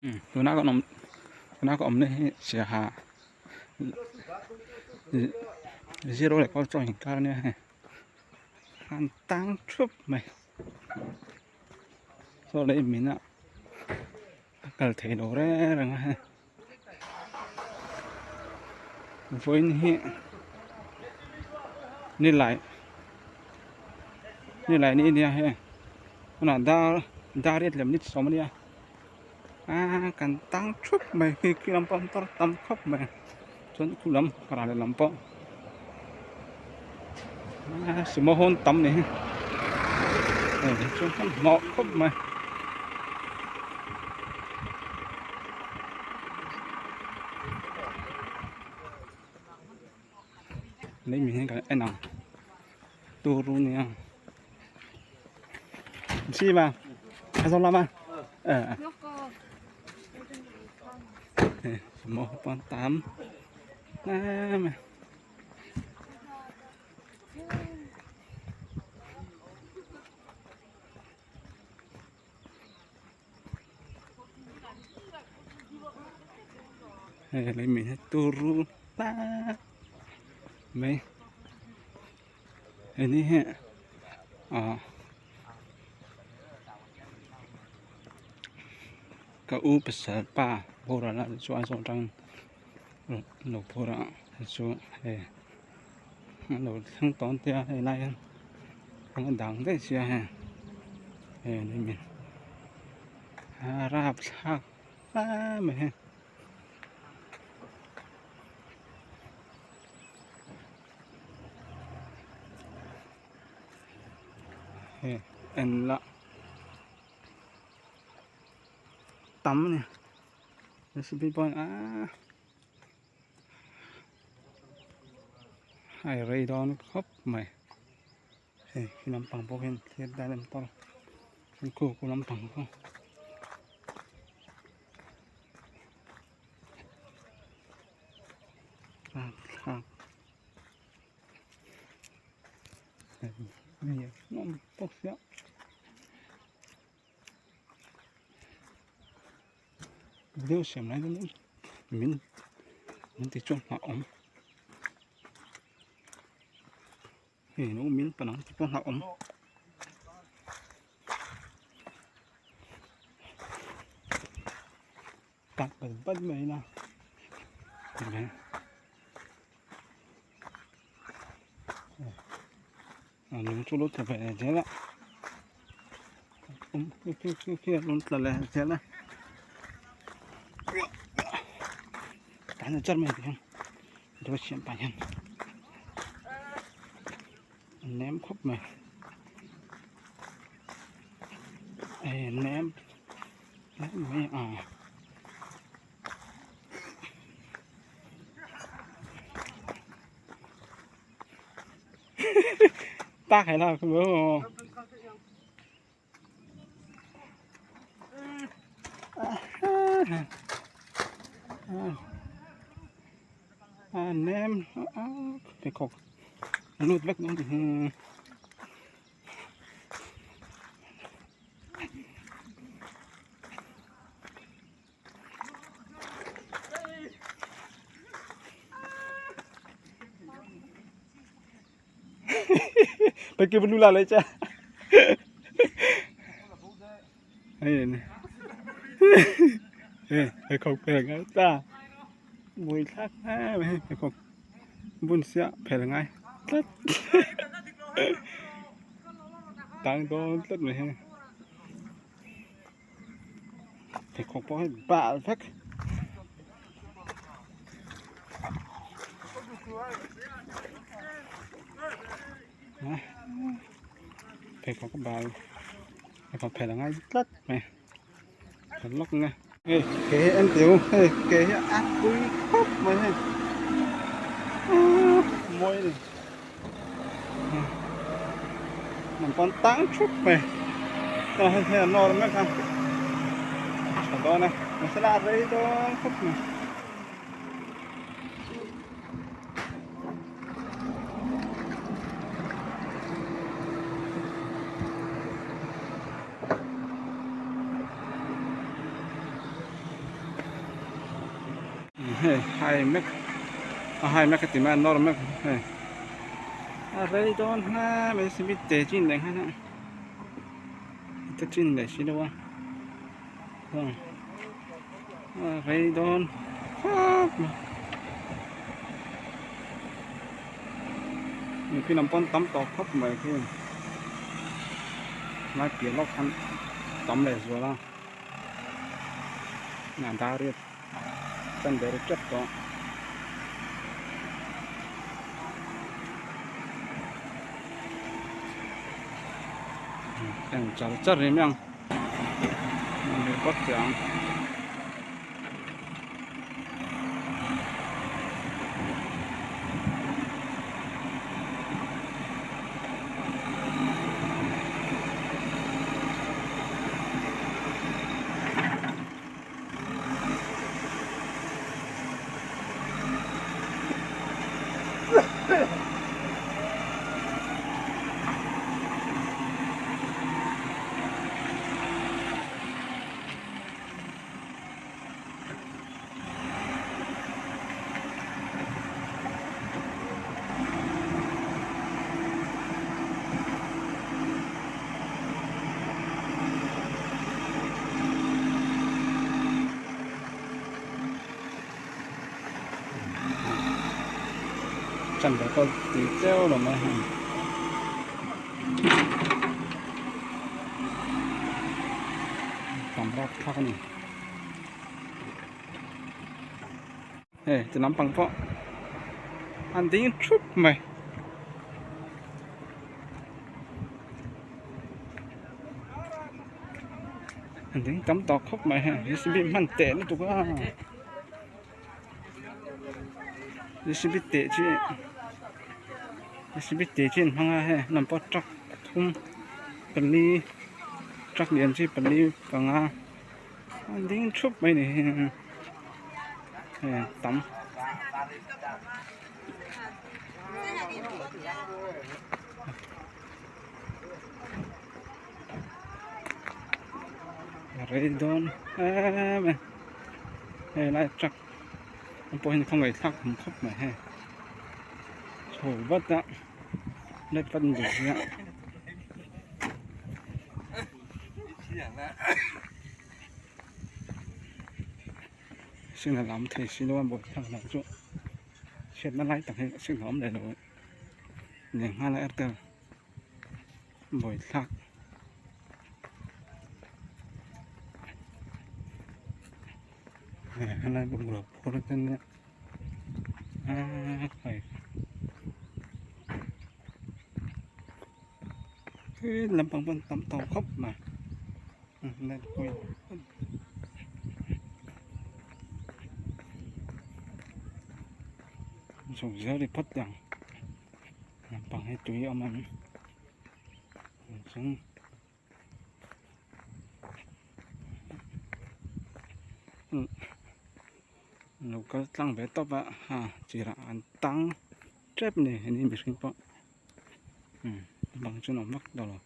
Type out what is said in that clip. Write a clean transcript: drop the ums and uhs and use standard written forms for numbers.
Tuna kan awm tuna ka awmna hi siaha zero leh kawlchaw inkar ania hei an tang thup mai saw lei min a a kal thei lo reng reng a hei vawiin hi nilai nilai ni ania hei tunah dar dar riat lem ni sawm ania aaa kan tang thup mai khi khi lampang tar tam khawp mai chuan khu lam ral lehlam pawh aaa sumo hawn tam ni hi hei chuan kan hlawh khawp mai. Lei min hian kan en ang turu nia chi mà a zo lama ờ mo pon tam mà hei lei min hi turu ta mai hei hi ah ka u pasal pa boral a chu aizawl atangin lo phur a chu hei an lo thleng tawn te a helai hian an dang daih sia hei hei lei min a rapthlak hle mai hei. Hei en la tam a ni recipe pawh aaa a rei dawn khawp mai hei khi lampang pawh hian thlir dan an tawrh a khu khu lampang pawh. Video siam lai dawn min min ti chuan nghah awm hei no min pan ang ti pawh nghah awm. Tak bat bat mai na a lung chu lo tla ve zel a khi khi khi a rawn tla leh zel a tah hian char mai ang dawt siam pah hian a nem khawp mai a nem. Mai a ta khai la không có à nem phải cọc lút vách nó thì Pergi berlula lah Cah. Đây này. Ê, không phải ngay ta. Mùi thác không. Bún xia phải là ngay. Tất. Tang dawn tlat mai hei pheikhawk pawh hei bal vek pheikhawk a bal pheikhawk phelh a ngai tlat mai kan lawk ang e hei ke hi en tih u hei ke hi a pui khawp mai hei mawi a ni hnam pawn tang thup mai tah hian hei a nawr mek a tha dawn e mahse la a rei dawn khawp mai. hei hai mek a hai mek a ti mai a nawr mek hei a rei dawn hle mai cement te chin leh nghal a te chin leh si lo a a rei dawn khawp mai khi lam pawn tam tawh khawp mai khi lai piah lawk khan tam leh zual a. A dar riat tan ber tep tawh. En char char ni mai ang phawt teh ang. Chan ve pawh ti cheu lo mai heng. Tam rap thlak a ni. Hei ti lampang pawh an ding thup mai. An ding tam tawh khawp mai hei J C B hman teh lutuk a J C B teh chi J C B teh chi an hmang a hei lam pawh truck pathum pali truck lian chi pali panga. An ding thup mai ni hi hei tam rei dawn em em hei lai truck ang pawh hian khawngaih thlak awm khawp mai hei chho vat a let vat an duh sia. Signal a awm thei si lo a bawlhhlawh lah chu hriatna lai tak hi signal a awm leh lo leh nghal a airtel bawithlak helai bungrua phur te nia aaa hei. He lampang pawh an tam tawh khawp mai chhuk zel i phawt teh ang lampang hi tui a awm ang chuan lo kal tlang ve tawp a ha chirah an tang tep a ni heni mihring pawh. Bang chu nuam vak tawh lo.